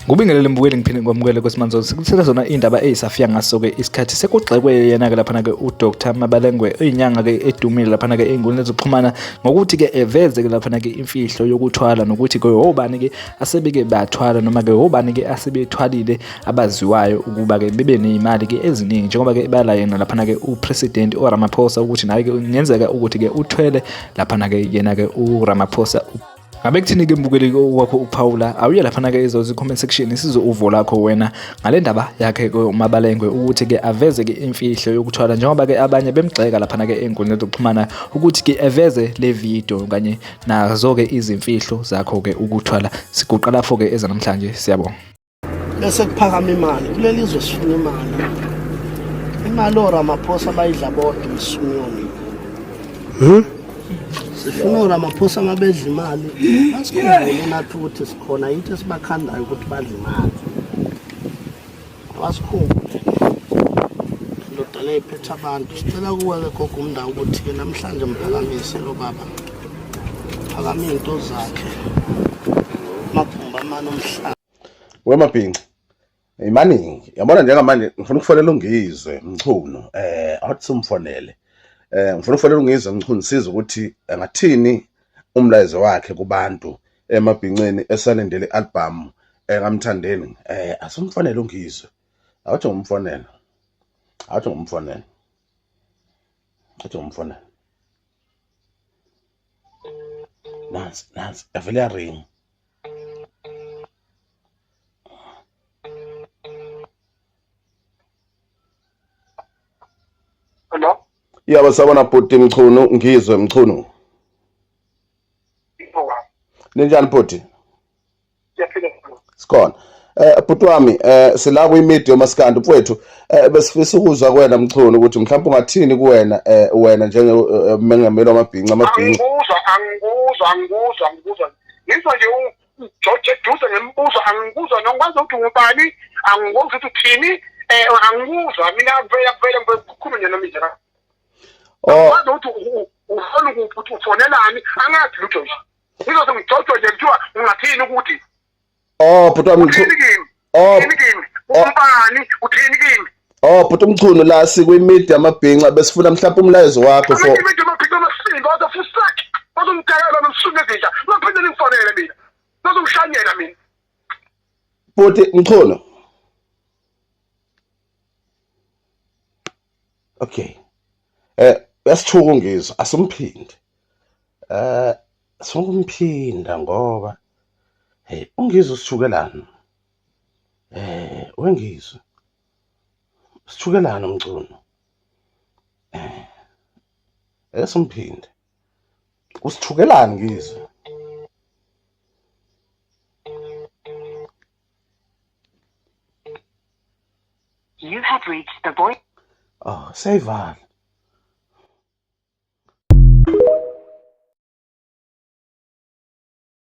Ngubingelele mbukeli ngiphinde ngikwamukele kwesimanzo sikuthela zona iy'ndaba ey'safika ngaso-ke isikhathi sekugxekwe yena-ke laphana-ke uDr Mabalengwe oyinyanga-ke edumile laphana-ke ey'nkundleni zokuxhumana ngokuthi-ke eveze-ke laphana-ke imfihlo yokuthwala nokuthi-ke obani-ke asebeke bathwala noma-ke obani-ke asebethwalile abaziwayo ukuba-ke bebe ney'mali-ke eziningi njengoba-ke ebala yena laphana-ke uPresident uRamaphosa ukuthi naye-ke kungenzeka ukuthi-ke uthwele laphana-ke yena-ke uRamaphosa. Ngabe kuthini ke mbukeli wakho uphawula awuye laphana ke ezozi comment section sizwe uvo lakho wena ngale ndaba yakhe ke uMabalengwe ukuthi ke aveze ke imfihlo yokuthwala njengoba ke abanye bemgxeka laphana ke enkundleni zokuxhumana ukuthi ke eveze le video kanye nazo ke izimfihlo zakho ke ukuthwala. Siguqa lapho ke ezanamhlanje, siyabonga. Bese kuphakama imali kuleli zwe, sifuna imali, imali oRamaphosa bayidla bodwa imsunyoni. Sifuna oRamaphosa mabedla imali basikhumbule nathi ukuthi sikhona, yithi esibakhandayo ukuthi badle imali, abasikhumbule ndoda le iphethe abantu. Sicela kuwe-ke gogo umndawo ukuthi-ke namhlanje mphakamise lo baba, phakame iy'nto zakhe magumba amane omhlaba. Wemabhinci imaningi yabona njengamanje ngifuna ukufonela uNgizwe Mchunu, awuthi simfonele, ngifuna ukufonela uNgizwe Mchunu siza ukuthi angathini umlayezo wakhe kubantu emabhinceni esalindele i-album kaMthandeni. Asimfonele uNgizwe, awuthi ngumfonele, awuthi ngumfonele, awuthi ngumfonele. Nansi nansi yavele yaringa. Hello? Yebo, sabona bhuti Mchunu, Ngizwe Mchunu. Ninjani bhuti? Siyaphila. Sikhona. Bhuti wami, sila kwi-media yomaskandi mfowethu, besifisa ukuzwa kuwena Mchunu ukuthi mhlawumbe ungathini kuwena, wena njengemengameli wamabhinca amabhinca. Angikuzwa, angikuzwa, angikuzwa, angikuzwa. Ngizwa nje uJoje eduze ngemibuzo, angikuzwa nokwazi ukuthi ungubani, angikuzwa ukuthi uthini, angikuzwa mina vele vele ngikhulume nje noma nje. Oh, Angikwazi ukuthi ufona kuphi, ukuthi ufonelani, angazi lutho nje. Ngizoze ngijojwe nje kuthiwa ungathini ukuthi oh bhuti wami uthini kimi? Oh, Uthini kimi? Oh. Umbani? Uthini kimi? Oh bhuti Mchunu, la sikwi-media amabhinca besifuna mhlawumbe umlayezo wakho for Abantu amabhinca amasimba bazofusaki bazongidakela nomsuku ezinja baphinde ningifonele mina bazongishanyela mina. Bhuti Mchunu. Okay. Uyasithuka uNgizwe, asimphinde. Sokumphinda ngoba hey uNgizwe usithukelana. WeNgizwe. Sithukelana uMchunu. Esimphinde. Usithukelana Ngizwe. You have reached the voice. Oh, seyivala.